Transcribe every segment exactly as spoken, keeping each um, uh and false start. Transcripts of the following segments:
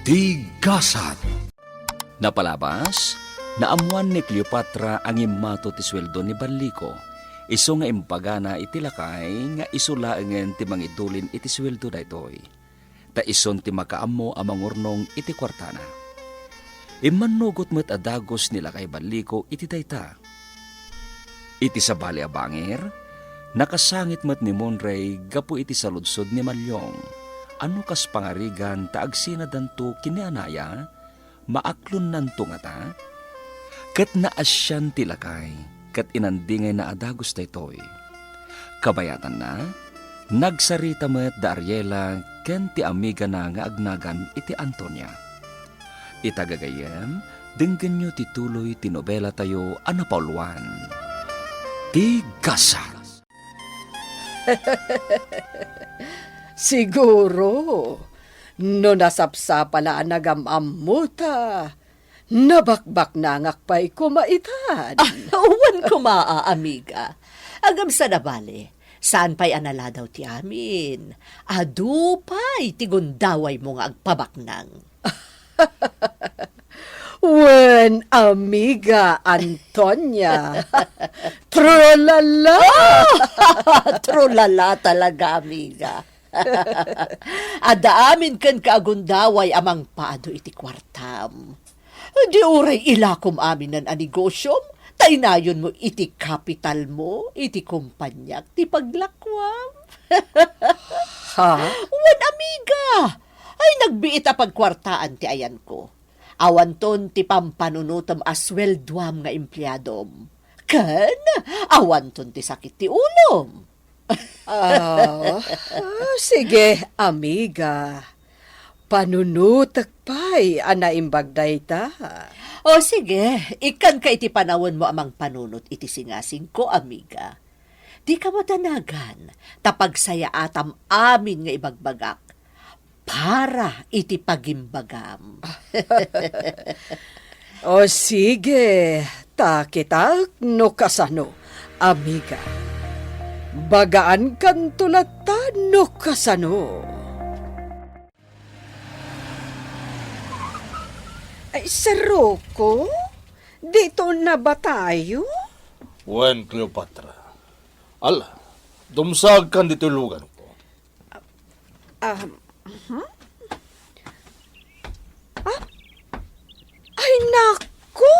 Ti gasat. Napalabas, naammuan ni Cleopatra a ngimmato ti sueldo ni Ballico, isu nga imbagana iti lakay nga isu laengen ti mangidulin iti sueldo daytoy, ta isun ti makaammo a mangurnong iti kuartana. Immannugot met a dagus ni lakay Ballico iti dayta. Iti sabali a bangir, nakasangit met ni Monray gapu iti saludsod ni Maliong a no kas pangarigan ta agsinadanto ken ni Anaya, maaklonnanto ngata? Ket naasian ti lakay, ket inandingayna a dagus daytoy. Kabayatanna, nagsarita met da Ariela ken ti amigana nga agnagan iti Antonia. Ita gagayyem, denggenyo ti tuloy ti nobelatayo a napauluan, Ti Gasat. Siguro, no nasapsapa la a nagam-ammota, nabakbaknangak pay koma itan. Ah, wen koma, a, amiga. Ngem saan a bale, saan pay a naladaw ti amin. Adu pay ti gundawaymo nga agpabaknang. Wen, amiga Antonia. Trulala! Trulala talaga, amiga. Adda amin kenka a gundaway a mangpaadu iti kuartam. Di uray ilakom aminen a negosyom, ta inayonmo iti kapitalmo, iti kompaniak, ti paglakuam. Ha? Wen, amiga! Ay, nagbiit a pagkuartaan ti ayanko. Awanton ti pampanunotem a sueldoam nga empleadom. Ken awanton ti sakit ti ulom. Ah, ah, sige, amiga. Panunotek pay a naimbag dayta. O sige, ikkanka iti panawenmo a mangpanunot iti singasingko, amiga. Dika madanagan, ta pagsayaatam amin nga ibagbagak para iti pagimbagam. O sige, ta kitaek no kasano, amiga. Bagaankanto latta no kasano. Ay, Sir Rocco? Dito na ba tayo? Wen, Cleopatra. Ala, dumsagkan ditoy luganko. Um, hmm? Ah, ay, naku!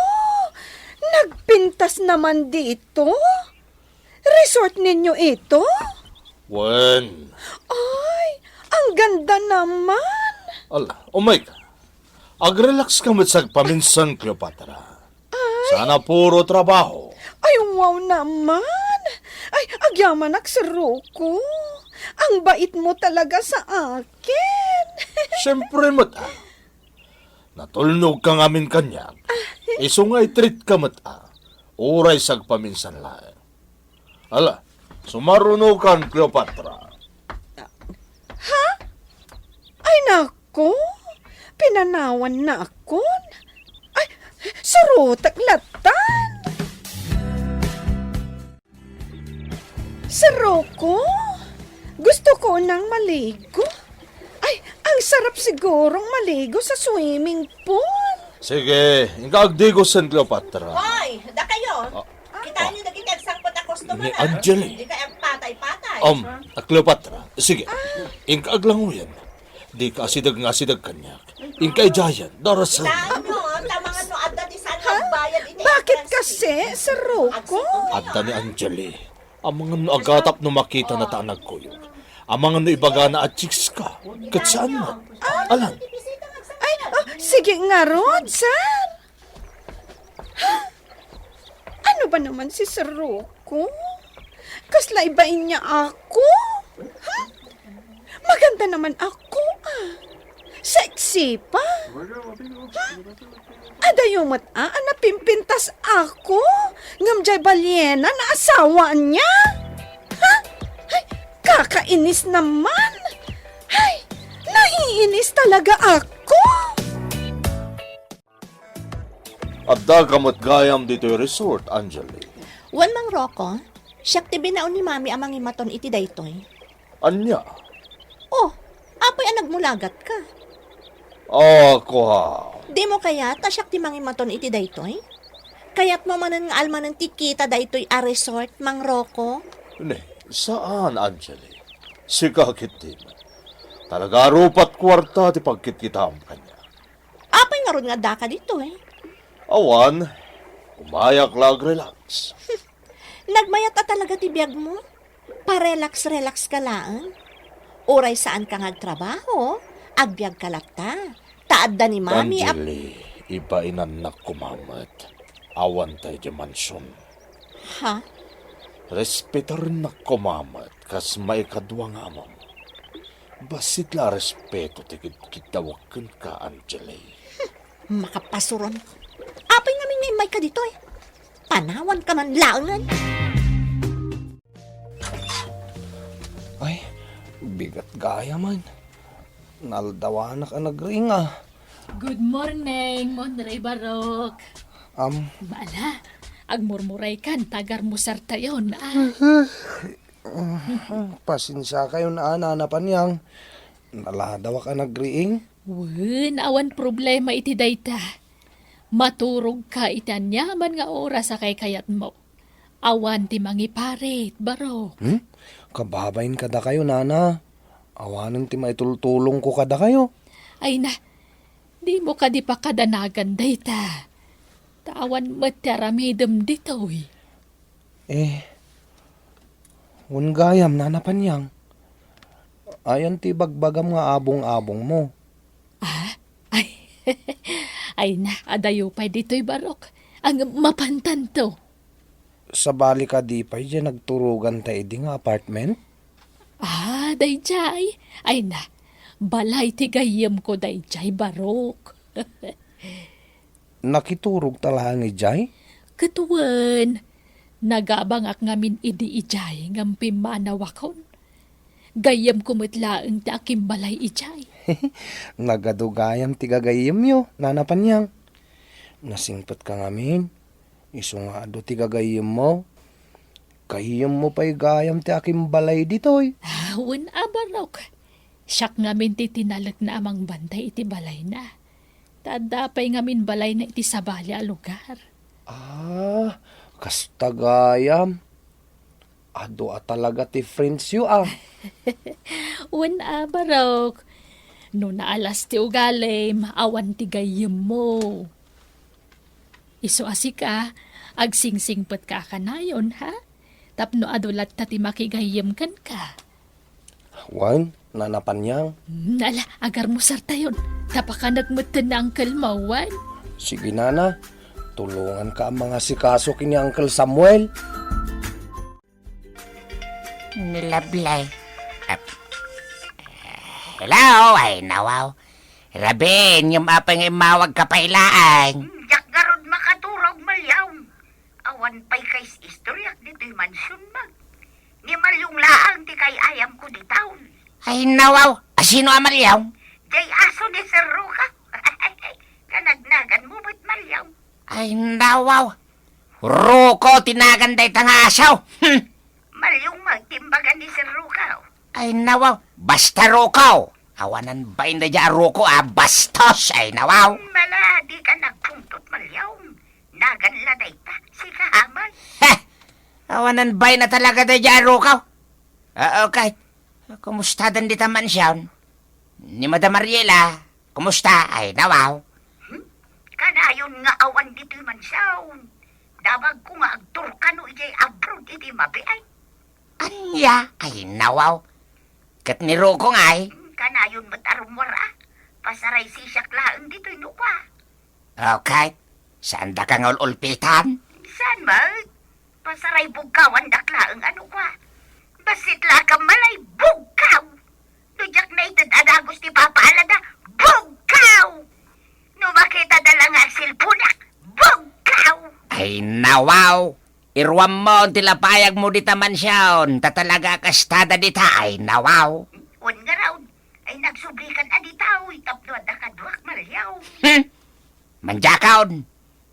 Nagpintas naman dito? Resort ninyo ito? Wen. Ay, ang ganda naman! Ala, umayka. Agrelax ka met sagpaminsan, Cleopatra. Ay. Sana puro trabaho. Ay, wow naman! Ay, agyamanak, Sir Rocco. Ang bait mo talaga sa akin. Siyempre met, ah. Natulnog ka ngamin kaniak. Isu nga i-treat ka met, ah. Uray sagpaminsan laeng. Ala, sumarunokan, Cleopatra. Ha? Ay, naku! Pinanawan na akon? Ay, surotek latan! Sir Rocco, gusto ko nang maligo. Ay, ang sarap sigurong maligo sa swimming pool. Sige, inka agdigosen, Cleopatra. Hoy, dakayo. Ah. Kitaan niyo dagiti agsangpet a customer, ni ah. Angeli. Dika agpatay-patay. Um, a Cleopatra, sige. Ah. Inka aglanguyen. Dika asideg nga asideg kaniak. Inka idiayen, darasen. Kitaan niyo, ah, ta amangan no adda ti saan nga agbayad iti entrance fee. Ha? Bakit kasi, Sir Rocco? Adda ni Angeli. Amangan no agatap no makitana ta nagkuyog. Amangan no ibagana a chicks ka. Ket saan met? Alan? Ay, ah, sige ngarud, sir. Ha? Ano ba naman si Sir Rocco? Kasla ibain niya ako? Ha? Maganda naman ako, ah. Sexy pa. Ha? Adayo met, ah, a napimpintas ako ngem diay balyena nga asawa niya. Ha? Ay, kakainis naman. Ay, naiinis talaga ako. Adda ka met gayam ditoy resort, Angeli. Wen, Mang Rocco, siak ti binaon ni Mami a mangimaton iti daytoy. Ania? Oh, apay a nagmulagat ka? Ako, ha? Dimo kayat a siak ti mangimaton iti daytoy? Kayatmo manen nga almanen ti kita daytoy a resort, Mang Rocco? Ne, saan, Angeli. Sika ketdi. Talaga rupat kuarta ti pagkitkitam kaniak. Apay ngarud nga addaka ditoy? Awan, umayak la agrelax. Nagmayat a talaga ti biagmo? Parelax-relax ka laeng? Uray saanka nga agtrabaho, agbiagka latta. Ta adda ni Mami a Angeli, ibainannak koma met. Awan tay di mansion. Ha? Respetarennak koma met kas maikadua nga amam. Bassit la a respeto ti kidkiddawek kenka, Angeli. Makapasuron. Apay ngamin nga immayka ditoy? Panawanka man laengen. Ay, bigat gayam. Naaldawanak a nagriing, a. Good morning, Monrey Barok. Am. Bala, agmurmuraykan ta agarmusartayon, a. Pasensiakayon, a, Nana Panyang. Naladawak a nagriing. Wen, awan problema iti dayta. Maturogka iti aniaman nga oras a kaykayatmo. Awan ti mangiparit, Barok. Hmm? Kababain kadakayo, Nana. Awanen ti maitultulongko kadakayo. Ay na, dimo kadi pakadanagan dayta. Ta awan met ti aramidem ditoy. Eh, wen gayam, Nana Panyang. Ayan ti bagbagam nga abong-abongmo. Ah? Ay, ay na, adayo pay ditoy, Barok. Ang mapantanto. Sabali kadi pay diay nagturoganta idi nga apartment? Ah, daydiay. Ay na, balay ti gayyemko daydiay, Barok. Nakiturogta laeng idiay? Ket wen, nagabangak ngamin idi idiay ngem pimmanawakon. Gayyemko met laeng ti akimbalay idiay. Nagadu gayam ti gagayyemyo, Nana Panyang. Nasingpetka ngamin, isu nga adu ti gagayyemmo. Gayyemmo pay gayam ti akimbalay ditoy. Ah, wen a, Barok. Siak ngamin ti tinalekna a mangbantay iti balayna. Ta adda pay ngamin balayna iti sabali a lugar. Ah, kasta gayam. Adu a talaga ti friendsyo, a. Wen a, Barok. No naalas ti ugalim, awan ti gayyemmo. Isu a sika, agsingsingpetka a kanayon, ha? Tapno adu latta ti makigayyem kenka. Wen, Nana Panyang. Hmm, ala, agarmusartayon. Ta pakanek metten ni Uncle mo, wen? Sige, Nana. Tulonganka a mangasikaso ken ni Uncle Samuel. Ni Lablay. Ap-, Hello, ay nawaw. Rabin, ngem apay nga immawagka pay laeng? Diak ngarud makaturog, Malyaw. Awan pay kais-istoryak ditoy mansion, mag. Ni Malyong laeng ti kay-ayamko ditoy. Ay, nawaw. Asino a Malyong? Jay aso ni Sir Roca. Kanagnagan mo met, Malyong? Ay, nawaw. Roco ti nagan dayta nga aso. Hmm. Malyong magtimbagan ni Sir Roca. Ay, nawaw. Basta Roco. Awanan bain dayta a Roco, a. Bastos. Ay, nawaw. Mala, dika nagpungtot, Malyong. Nagan la dayta. Sika, aman. Heh! Awanan bain a talaga dayta a Roco. Ah, okay. Kumusta dan dita mansion? Ni Madam Mariela, kumusta? Ay, nawaw. Hmm? Kanayon nga awan ditoy mansion. Damagko nga agturkano idiay abroad iti mabiit. Ania? Ay, nawaw. Ket ni Roco ngay? Hmm, kanayon met a rummuar, a. Pasaraysi siak laeng ditoy no kua. Okay. Saandaka nga ul-ulpitan? Saan met? Pasaray bugkawandak laeng a no kua. Bassit la a kammalay, bugkaw! No diak naited a dagus ti papaalada, bugkaw! No makitada la nga agselponak, bugkaw! Ay, nawaw! Iruammon ti lapayagmo dita mansion, ta talaga a kastada dita, ay, nawaw! Wen ngarud, ay nagsublikan a dita, uy, tapno adda kaduak, Malyong. Hmm? Mandiakon,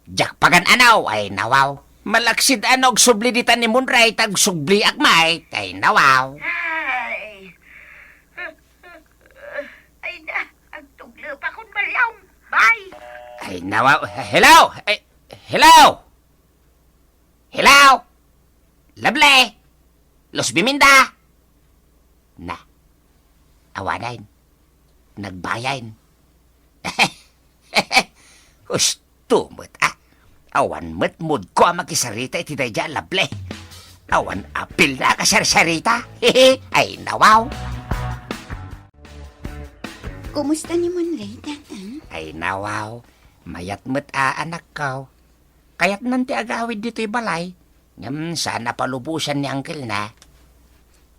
diak pagan-anaw, ay nawaw. Malaksid a no agsubli dita ni Monrey, ta agsubliak met, ay nawaw. Ay. Ay na, agtuglep akon, Maria. Ay, nawa, hello! Ay, hello! Hello! Lovely! Luz Biminda! Na, awanen. Nagbayen. Husto met, ah. Awan met mood ko a makisarita iti daydiay a Lovely. Awan apilna a kasarsarita. Ay, nawaw. Kumusta ni Monray, Tatang? Ay, nawaw. Mayat met a, anakko. Kayatnan ti agawid ditoy balay. Ngem saan a palubosan ni angkelna.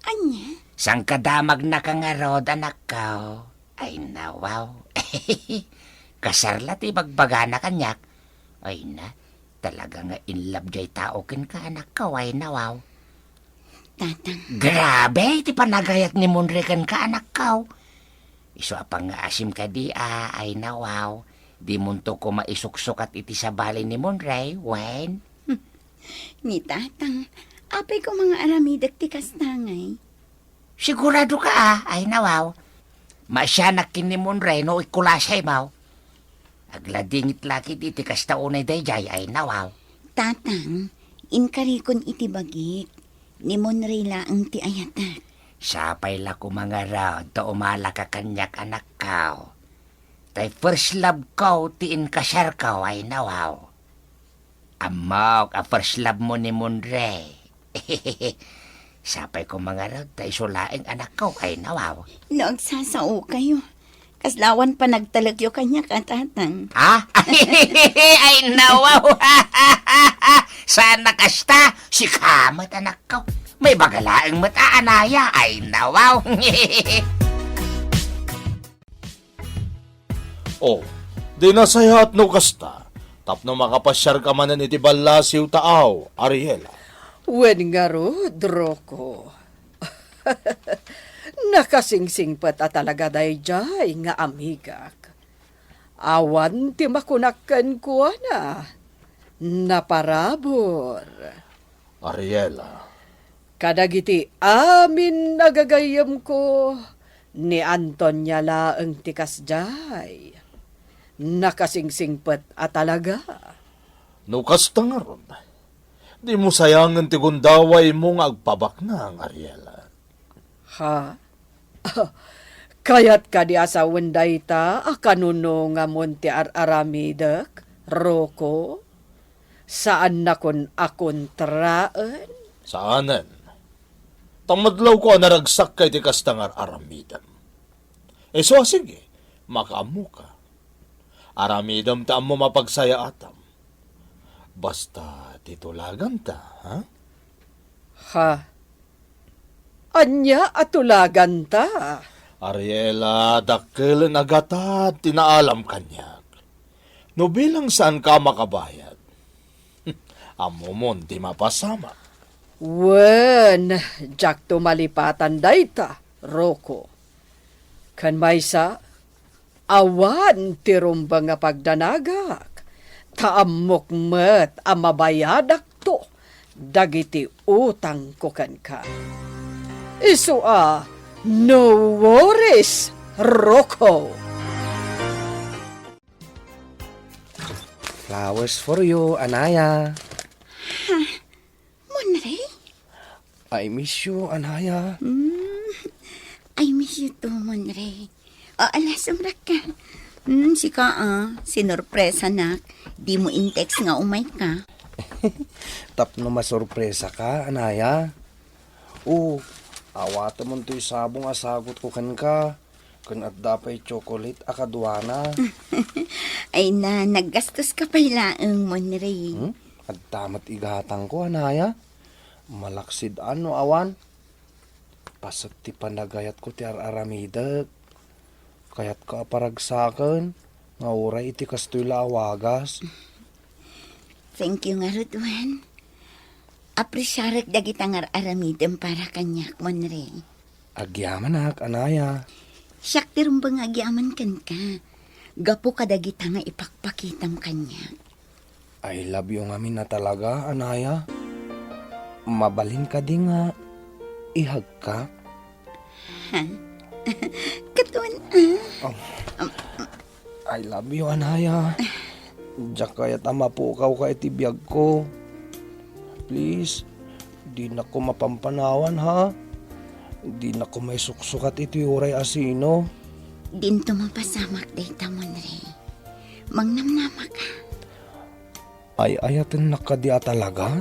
Ania? Saan kadamagnaka ngarud, anakko? Ay, nawaw. Kasar la ti ibagbagana kaniak. Ay na, talaga nga in love diay tao kenka, anakko, ay, nawaw. Tatang. Grabe ti panagayat ni Monray kenka, anakko. Isu a pangngaasim kadi a, ay, nawaw. Dimonto koma isuksukat iti sabali ni Monray, wen? Ni Tatang, apay koma nga aramidek ti kasta ngay? Siguradoka a, ay, nawaw. Maasianak ken ni Monray no ikulasaymo. Agladingit la ketdi iti kasta unay daydiay, ay, nawaw. Tatang, inkarikon iti bagik. Ni Monray laeng ti ayatek. Sapay la koma ngarud ta umalaka kaniak, anakko. Tay first love ko ti inkasarko, ay, nawaw. Ammok a first love mo ni Monray. Sapay koma ngarud ta isu laeng, anakko, ay, nawaw. No agsasaokayo, kasla awan panagtalekyo kaniak a, Tatang. Ha? Ay, nawaw. Saan a kasta? Sika met, anakko. Maibaga laeng met a, anaya. Ay, nawaw. Oh, di nasayaat no kasta, tapno makapasiarka manen iti ballasiw taaw, Ariela. Wen ngarud, Rocco. Nakasingsingpet a talaga daydiay nga amigak. Awan ti makunak kenkuana. Naparabur. Ariela. Kadagiti amin a gagayyemko, ni Antonia laeng ti kasdiay. Nakasingsingpet a talaga. No kasta ngarud, dimo sayangen ti gundawaymo nga agpabaknang, Ariela. Ha? Kayat kadi a sawen dayta a kanunongamon ti ar-aramidek, Rocco? Saannakon a kontraen? Saanen. Ta madlawko a naragsakka iti kasta nga ar-aramidem. Isu a sige, makaammoka. Aramidem ti ammom a pagsayaatam. Basta ti tulaganta, ha? Ha? Ania a tulaganta? Ariela, dakkelen a gatad ti naalam kaniak. No bilang saanka a makabayad, ammomon ti mapasamak. Wen, diakto malipatan dayta, Rocco. Ken maysa, awan ti rumbeng a pagdanagak, ta ammok met a mabayadakto dagiti utangko kenka. Isu a, no worries, Rocco! Flowers for you, Anaya. Ha? Monray? I miss you, Anaya. Mm, I miss you too, Monray. O, ala, sumrekka. Mm, sika, ah, sinurpresanak. Dimo in-text nga umayka. Tapno masurpresaka, Anaya. O, awatemon toy sabong a sagutko kenka. Ken adda pay chocolate a kaduana. Ay na, naggastoska pay laeng, Monray. Hmm? Adda met igatangko, Anaya. Malaksid-an no awan. Paset ti panagayatko ti ar-aramidek. Kayatka a paragsaken nga uray iti kastoy la a wagas. Thank you ngarud, wen. Apresiarek dagita nga ar-aramidem para kaniak, Monray. Agyamanak, Anaya. Siak ti rumbeng nga agyaman kenka. Gapu kadagita nga ipakpakitam kaniak. I love you ngamin a talaga, Anaya. Mabalin kadi nga ihagka? Ha? Katon, ah. Oh. Um, I love you, Anaya. Diak kayat a mapukawka iti biagko. Please, dinakon mapampanawan, ha? Dinakon maisuksukat iti uray asino. Dinto mapasamak dayta, Monre. Mangnamnamaka. Ay-ayatennak kadi a talaga?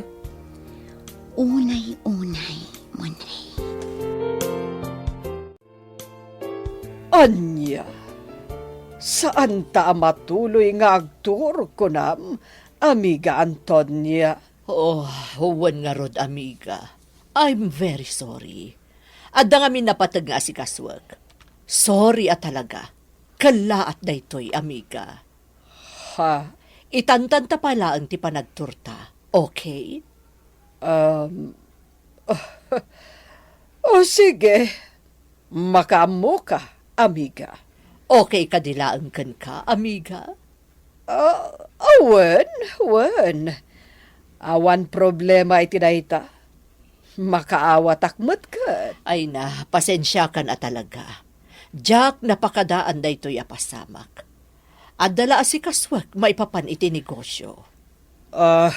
Unay-unay, Monre. Ania, saanta a matuloy nga agturog kunam, Amiga Antonia? Oh, wen ngarud, amiga. I'm very sorry. Adda ngamin napateg nga asikasuek. Sorry a talaga. Kellaat daytoy, amiga. Ha? Itantanta pay laeng ti panagturta, okay? Um, o sige, makaammoka, amiga. Okay kadi laeng kenka, amiga? Ah, ah, wen, wen. Awan problema iti dayta. Makaawatak met ket. Ay na, pasensiakan a talaga. Diak napakadaan daytoy a pasamak. Adda la asikasuek maipapan iti negosyo. Ah,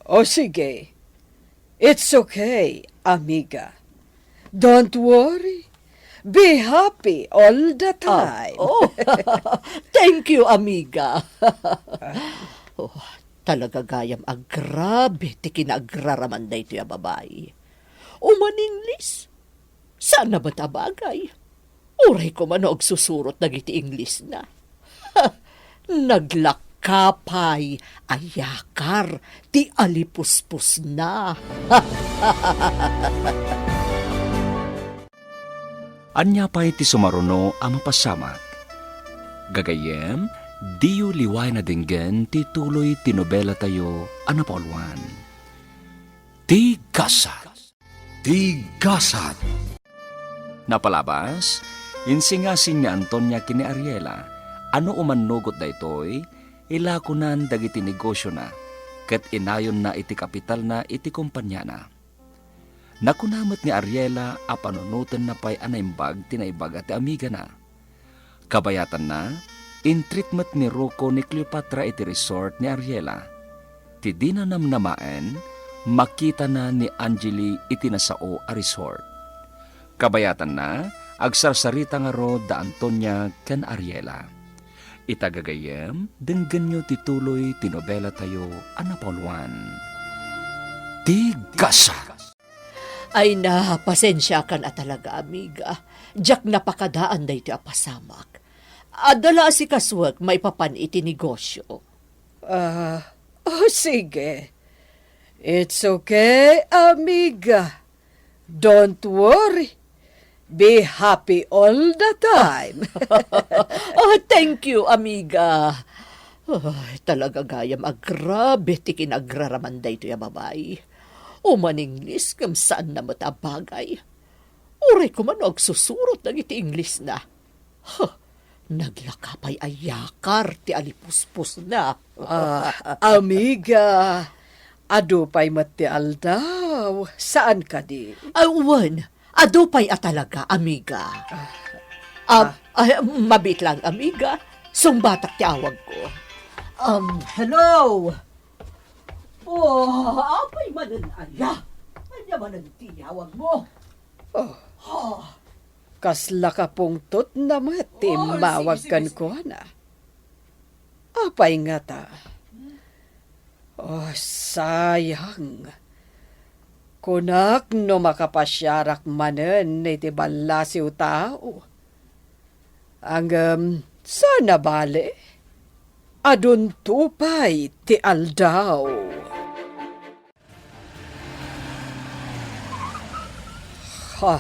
o sige. It's okay, amiga. Don't worry. Be happy all the time. Ah, oh. Thank you, amiga. Oh, talaga gayam a grabe ti kinaagraraman daytoy a babai. Uman-Ingles? Saan a met a bagay? Uray koma no agsusurot dagiti Inglesna. Naglakka pay a yakar ti alipuspusna. Ania pay ti sumaruno a mapasamak? Gagayyem, diyo liwayan a denggen ti tuloy ti nobelatayo a napauluan, Ti Gasat. Ti Gasat. Napalabas, insingasing ni Antonia ken ni Ariela a no umannugot daytoy, ilakonan dagiti negosiona ket inayonna iti kapitalna iti kompaniana. Nakuna met ni Ariela a panunotenna pay a naimbag ti naibaga ti amigana. Kabayatanna, intreat met ni Rocco ni Cleopatra iti resort ni Ariela. Ti dina namnamaen, makitana ni Angeli iti nasao a resort. Kabayatanna, agsarsarita ngarud da Antonia ken Ariela. Ita gagayyem, denggenyo ti tuloy ti nobelatayo a napauluan, Ti Gasat. Ay na, pasensiakan a talaga, amiga. Diak napakadaan daytoy a pasamak. Adda la asikasuek maipapan iti negosyo. Ah, oh, sige. It's okay, amiga. Don't worry. Be happy all the time. Oh, thank you, amiga. Ay, talaga gayam a grabe ti kinaagraraman daytoy a babai. Uman-Ingles ngem saanna met a bagay. Uray koma no agsusurot dagiti Inglesna. Huh, naglaka pay a yakar ti alipuspusna. Ah, amiga, adu pay met ti aldaw, saan kadi? Ah, wen, adu pay a talaga, amiga. Ah, ah, mabiit lang, amiga. Sungbatak ti awagko. Um, hello! Oh, apay manen aya? Ania manen ti awagmo? Oh. Ah. Kasla kapungtotna met ti immawag kenkuana. Apay ngata? Oh, sayang. Kunak no makapasiarak manen iti ballasiw tao. Ngem, saan a bale? Adunto pay ti aldaw. Ha?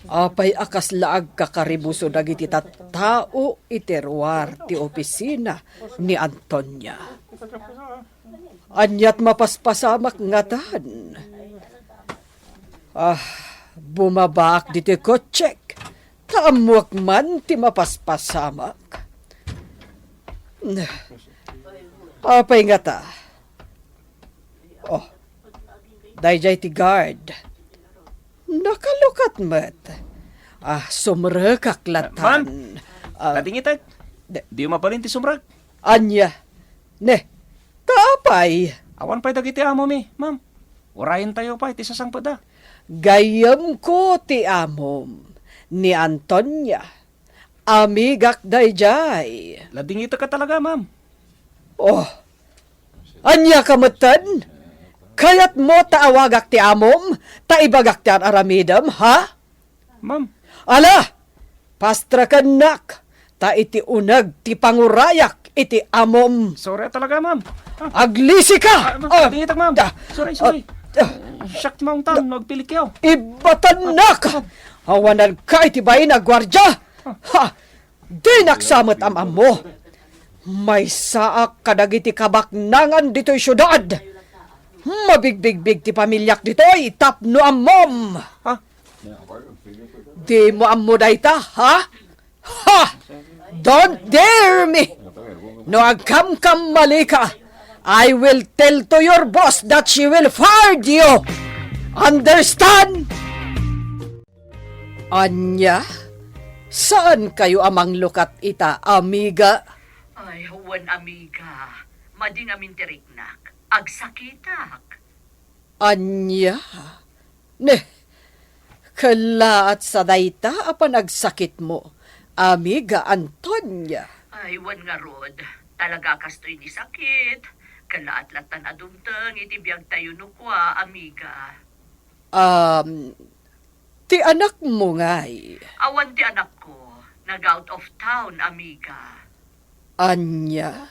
Apay a kasla agkakaribuso dagiti tattao iti ruar ti opisina ni Antonia? Aniat mapaspasamak ngatan? Ah, bumabaak diti kotsek, ta ammoak man ti mapaspasamak. Apay ngata? Oh, daydiay ti guard. Nakalukat met. Ah, sumrekak latan. Ma'am, ah, tatingitek. Di mabalin ti sumrek? Ania? Ne, ta apay? Awan pay dagiti amomi, ma'am. Urayentayo pay ti sasangpetda. Gayyemko ti amom, ni Antonia. Amigak daydiay. Ladingitek talaga, ma'am. Oh, ania ka metten? Kayatmo ta awagak ti amom, ta ibagak ti ar-aramidem, ha? Ma'am. Ala, pastrakennak, ta iti uneg ti pangurayak iti amom. Sorry talaga, ma'am. Ah. Aglisika! Ah, ma'am, Ah, ladingitek, ma'am. Da. Sorry, sorry. Ah, ah. Siak ti maungtan no agpilikyo. Ibatannak! Awananka iti bain a guardia! Ha! Dinak sa met am-ammo. Maysaak kadagiti kabaknangan ditoy siudad. Mabigbigbig ti pamiliak ditoy tapno ammom. Ha? Dimo ammo dayta, ha? Ha! Don't dare me! No agkamkammalika, I will tell to your boss that she will fire you! Understand? Ania? Saankayo a manglukat ita, amiga? Ay, wen, amiga. Madi ngamin ti riknak. Agsakitak. Ania? Ne, kellaat sa dayta a panagsakitmo, amiga Antonia. Ay, wen ngarud. Talaga kastoy ni sakit. Kellaat lattan a dumteng iti biagtayo no kua, amiga. Um, ti anakmo ngay? Awan ti anakko. Nag-out of town, amiga. Ania?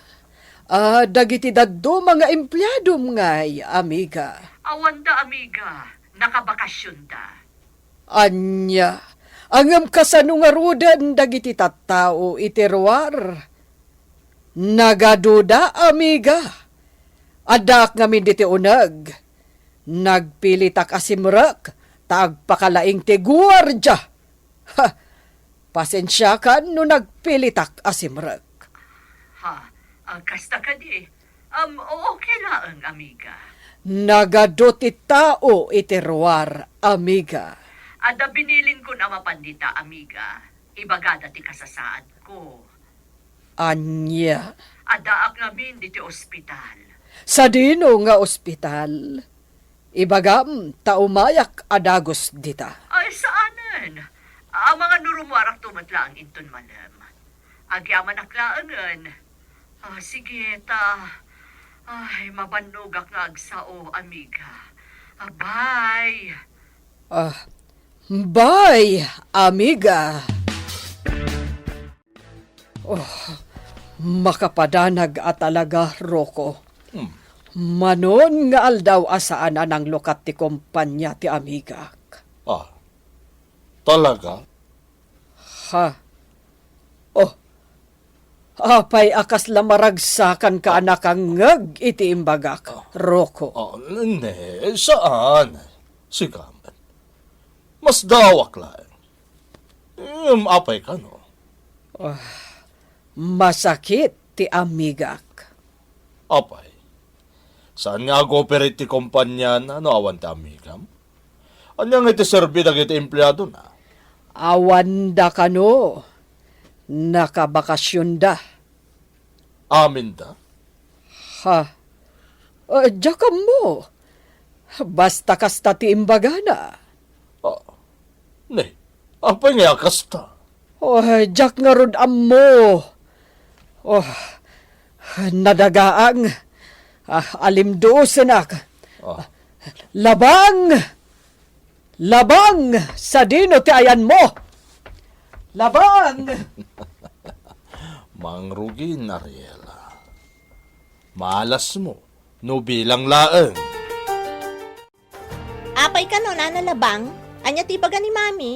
Ah, dagiti dadduma nga empleadom ngay, amiga? Awanda, amiga. Nakabakasionda. Ania? Ngem kasano ngaruden dagiti tattao iti ruar? Nagaduda, amiga. Addaak ngamin diti uneg. Nagpilitak a simrek, ta agpakalaing ti guardia. Ha! Pasensiakan no nagpilitak a simrek. Ha? Ah, kasta kadi? Um, okay laeng, amiga. Nagadu ti tao iti ruar, amiga. Adda binilinkon a mapan dita, amiga. Ibagada ti kasasaadko. Ania? Addaak ngamin diti ospital. Sadino nga ospital? Ibagam ta umayak a dagus dita. Ay, saanen. Amangan no rumuarakto met laeng inton malem. Agyamanak laengen. Ah, sige, ta. Ay, mabannogak nga agsao, amiga. Ah, bye. Ah, bye, amiga. Oh, makapadanag a talaga, Rocco. Hmm. Manon nga aldaw a saan a nanglukat ti kompania ti amigak. Ah, talaga? Ha? Oh, apay a kasla maragsakanka a nakangngeg iti imbagak, Rocco? Ah, ne, saan, sika met. Masdaawak laeng. Ngem apay kano? Ah, masakit ti amigak. Apay, saan nga ag-operate ti kompaniana no awan ti amigam? Ania nga iti serbi dagiti empleadona? Awanda kano. Nakabakasionda. Aminda? Ha? Ah, diak ammo. Basta kasta ti imbagana. Ah, ne, apay nga kasta? Oh, diak ngarud ammo. Oh, nadagaang. Ah, alimdusenak. Ah. Labang! Labang! Sadino ti ayanmo? Labang! Mangrugin, Ariela. Malasmo no bilang laeng. Apay kano, Nana Labang? Ania ti ibaga ni Mami?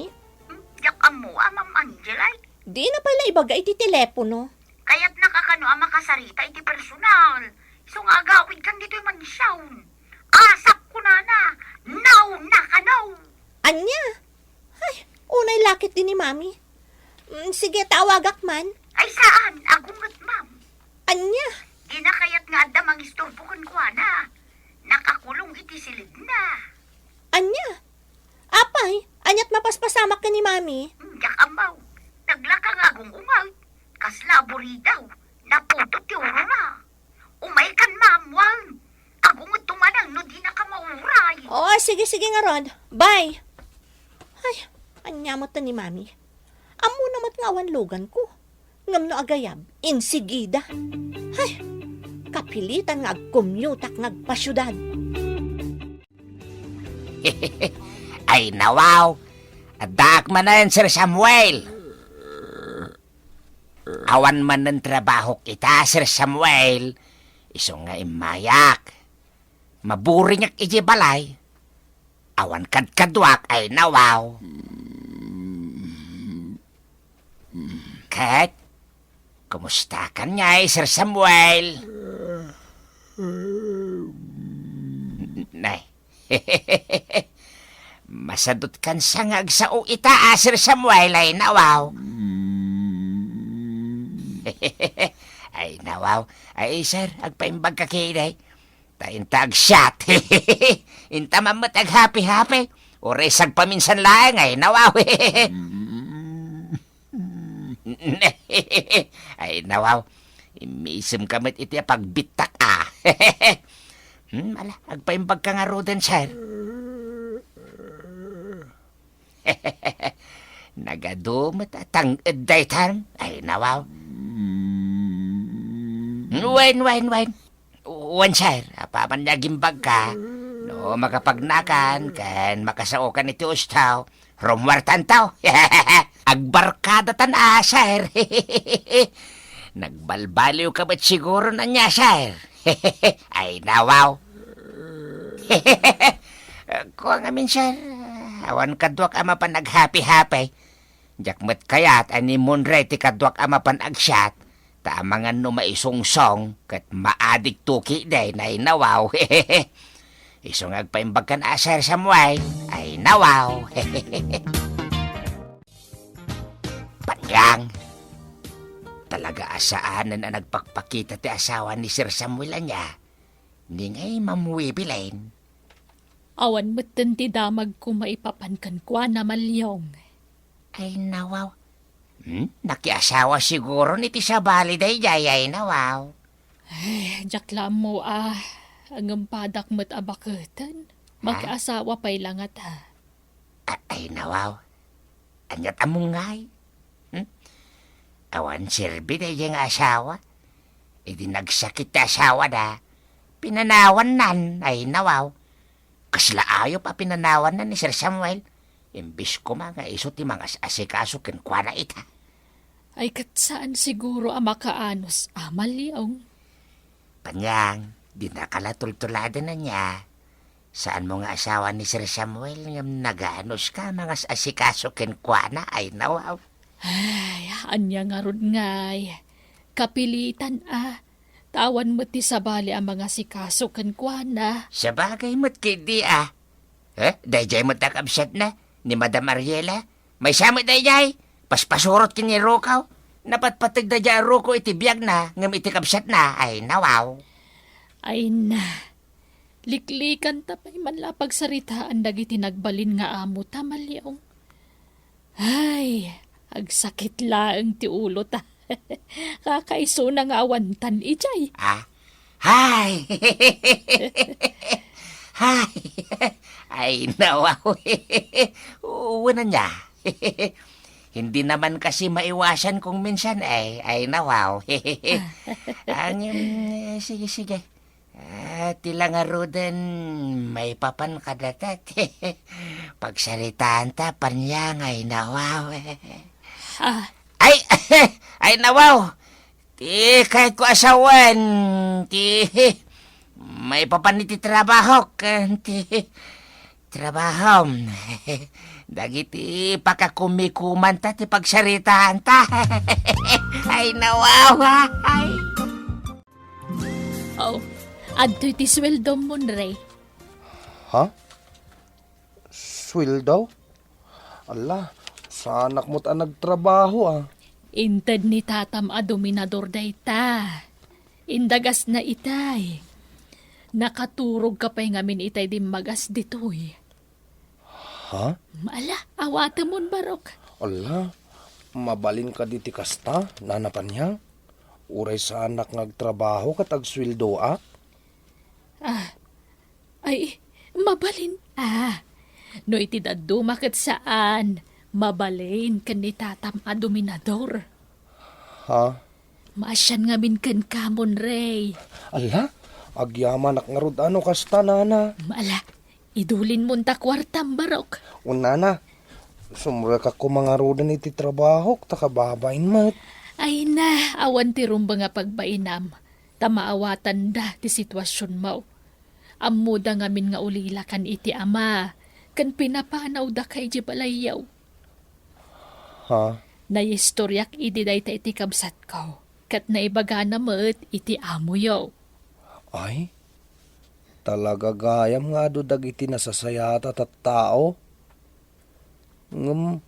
Hmm, diak ammo, a, Ma'am Angel, ay. Dina pay la ibaga iti telepono. Kayatnaka kano a makasarita iti personal. Isu nga agawidkan ditoy mansion. Asak kunana, nauna kano. Ania? Ay, unay la ket di ni Mami. Mm, sige, ta awagak man. Ay, saan? Agunget, ma'am. Ania? Dina kayat nga adda mangisturbo kenkuana. Nakakulong iti silidna. Ania? Apay, aniat mapaspasamak ken ni Mami? Hmm, diak ammo. Naglaka nga agung-unget. Kasla aburidaw. Naputot ti urona. Umaykan, Ma'am Wal. Agungod tumanang no dinaka mauray. Oo, sige, sige ngarud. Bye. Ay, ania met ni Mami? Ammona met nga awan luganko. Ngem no agayab, insigida. Ay, kapilitan nga agkumyutak nga agpasiudad. Ay, nawaw. Addaak manen, Sir Samuel. Awan manen trabahok ita, Sir Samuel. Isu nga immayak. Maburingek idiay balay. Awan kadkaduak, ay, nawaw. Ket, kumustakan ngay, Sir Samuel? Nay. Masadutkan sa nga agsao ita, a, Sir Samuel, ay, nawaw. Ay, nawaw. Ay, sir, agpaimbag ka kidi. Ta inta agsiat. Inta man met aghapi-hapi. Uray sagpaminsan laeng, ay, nawaw. Ay, nawaw. Immisem ka met iti a pagbittak, a. Hmm, ala, agpaimbag ka ngaruden, sir. Nagadu met a tang-ed daytan. Ay, nawaw. Wen, wen, wen. Wen, sir, apaman nga agimbag ka, no makapagnakan ken makasaokan iti ustaw, rummuartanto. Agbarkadatan a, sir. Nagbalbaliw ka met siguro ania, sir. Ay, nawaw. Kua ngamin, sir, awan kaduak a mapan aghapi-hapi. Diak met kayat a ni Monray ti kaduak a mapan agsiat, ta amangan no maisungsong ket maadigto kidi, ay, nawaw. Isu nga agpaimbag kan a, Sir Samuel, ay, nawaw. Panyang, talaga a saanen a nagpakpakita ti asawa ni Sir Samuel ania, ni ngay Ma'am Wibilen. Awan metten ti damagko maipapan kenkuana, Malyong. Ay, nawaw. Hmm? Nakiasawa siguro ni ti sabali daydiay, ay, nawaw. Ay, diak la ammo a, ngem padak met a baketen. Ha? Makiasawa pay la ngata. A-, ay, nawaw. Aniat a mungay? Hmm? Awan serbi daydiay nga asawa. Idi nagsakit ti asawada, pinanawannan, ay, nawaw. Kasla ayup a pinanawanna ni Sir Samuel, imbes koma nga isu ti mangas-asikaso kenkuana ita. Ay, ket saan siguro a makaanus a, Malyong. Panyang, dinaka la tultuladen ania. Saanmo nga asawa ni Sir Samuel ngem naganuska a mangas-asikaso kenkuana, ay, nawaw. Ay, ania ngarud ngay? Kapilitan a. Ta awan met ti sabali a mangasikaso kenkuana. Sabagay met ketdi a. Eh, daydiay met a kabsatna, ni Madam Ariela. Maysa met daydiay, paspasurot ken ni Ruko. Napatpateg daydiay a Ruko iti biagna ngem iti kabsatna, ay, nawaw. Ay na, liklikanta pay man la a pagsaritaan dagiti nagbalin nga amota, Malyong. Ay, agsakit laeng ti ulota. Kakaisuna nga awantan idiay. Ah? Hay! Hay! Ay, nawaw. Wen ania? Hindi naman kasi maiwasan kung minsan, ay, ay, nawaw. Ang, em, sige, sige. Ah, ti la ngaruden, maipapan kadata ti pagsaritaanta, Panyang, ay, nawaw. Ah. Ay, ay, nawaw. Ti kayatko a sawen, ti maipapan iti trabahok, ti trabahom. Dagiti pakakumikumanta ti pagsaritaanta. Ay, nawawa. Ay. Oh, adtoy ti sueldom, Monray. Ha? Sueldo? Ala, saanak met a nagtrabaho, a. Inted ni tatam a dominador dayta. Indagasna itay. Nakaturogka pay ngamin itay dimmagas ditoy. Ha? Ala, awatemon, Barok. Ala, mabalin kadi ti kasta, Nana Panyang? Uray saanak nga agtrabaho ket agsueldoak? Ah, ay, mabalin. Ah, no iti dadduma ket saan, mabalin ken ni tatam a dominador. Ha? Maasian ngamin kenka, Monrey. Ala, agyamanak ngarud a no kasta, nana. Ala, idulinmon ta kuartam, Barok. O, nana, sumrekak koma ngaruden iti trabahok, ta kababain met. Ay na, awan ti rumbeng a pagbainam, ta maawatanda ti situasionmo. Ammoda ngamin nga ulilakan iti ama, ken pinapanawdaka idiay balayyo. Ha? Naistoriak idi dayta iti kabsatko, ket naibagana met iti amoyo. Ay, talaga gayam nga adu dagiti nasasayat a tattao. Ngem,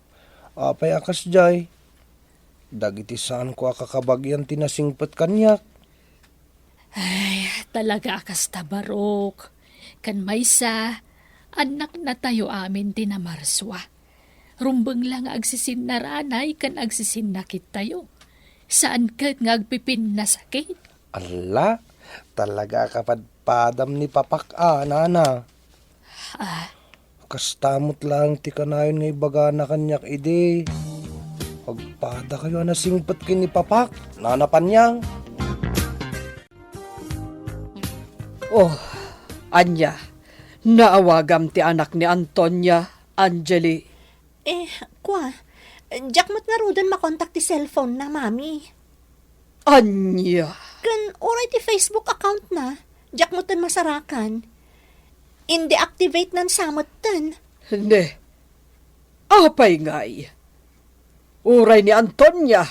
apay a kasdiay? Dagiti saanko a kakabagian ti nasingpet kaniak. Ay, talaga a kasta, Barok. Ken maysa, annaknatayo amin ti namarsua. Rumbeng la nga agsisinnaranay ken agsisinnakittayo. Saan ket nga agpipinnasakit. Alla, talaga a kapadpadam ni papak a, nana. Ah. Kasta met laeng ti kanayon nga ibagana kaniak idi. Agpadakayo a nasingpet ken ni papak, nana Panyang. Oh, ania? Naawagam ti anak ni Antonia, Angeli. Eh, kua, diak met ngaruden makontak ti cellphone na, Mami. Ania? Ken uray ti Facebook account na, diak metten masarakan. Indeactivate nan sa metten. Ne, apay ngay? Uray ni Antonia,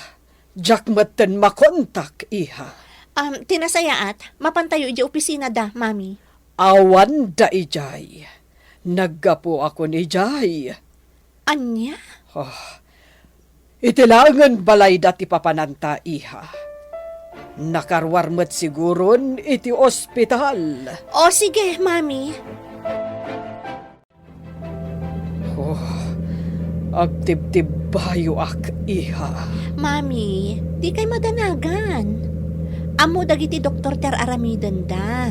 diak metten makontak, iha. Um, ti nasayaat, mapantayo idiay opisina da, Mami. Awan da idiay. Naggapuakon idiay. Ania? Ah, iti laengen balayda ti papananta, iha. Nakaruar met siguron iti ospital. O, sige, Mami. Oh, agtibtibbayoak, iha. Mami, dikay madanagan. Ammo dagiti doktor ti ar-aramidenda.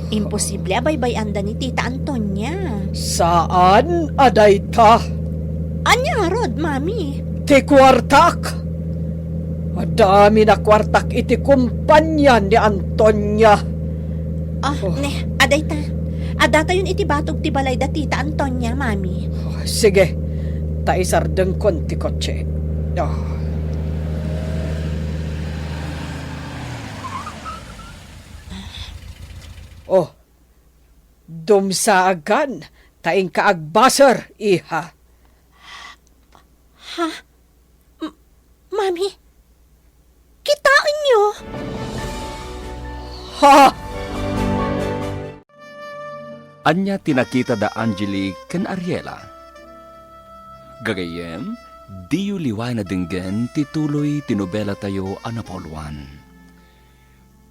Imposible a baybay-anda ni Tita Antonia. Saan a dayta. Ania ngarud, Mami? Ti kuartak! Adda amin a kuartak iti kompania ni Antonia. Ah, oh. Ne, adayta. Addatayon iti batog ti balay da Tita Antonia, Mami. Oh, sige, ta isardengkon ti kotse. Oh. Oh, dumsaagan, ta inka agbaser, iha. Ha? M-, Mami, kitaenyo? Ha? Ania ti nakita da Angeli ken Ariela? Gagayyem, diyo liwayan a denggen ti tuloy ti nobelatayo a napauloan.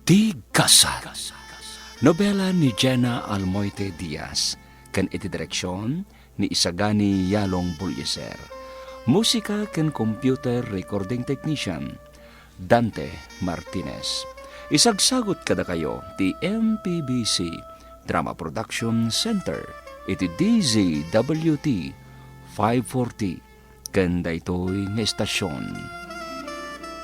Ti Gasat. Nobela ni Jenna Almoite Diaz, ken iti direksion ni Isagani Yalong Bullieser. Musika ken computer recording technician, Dante Martinez. Isagsagut kadakayo ti M P B C Drama Production Center iti D Z W T five forty ken daytoy nga estasion.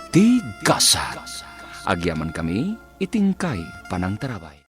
Ti Gasat. Agyamankami iti inkay panangtarabay.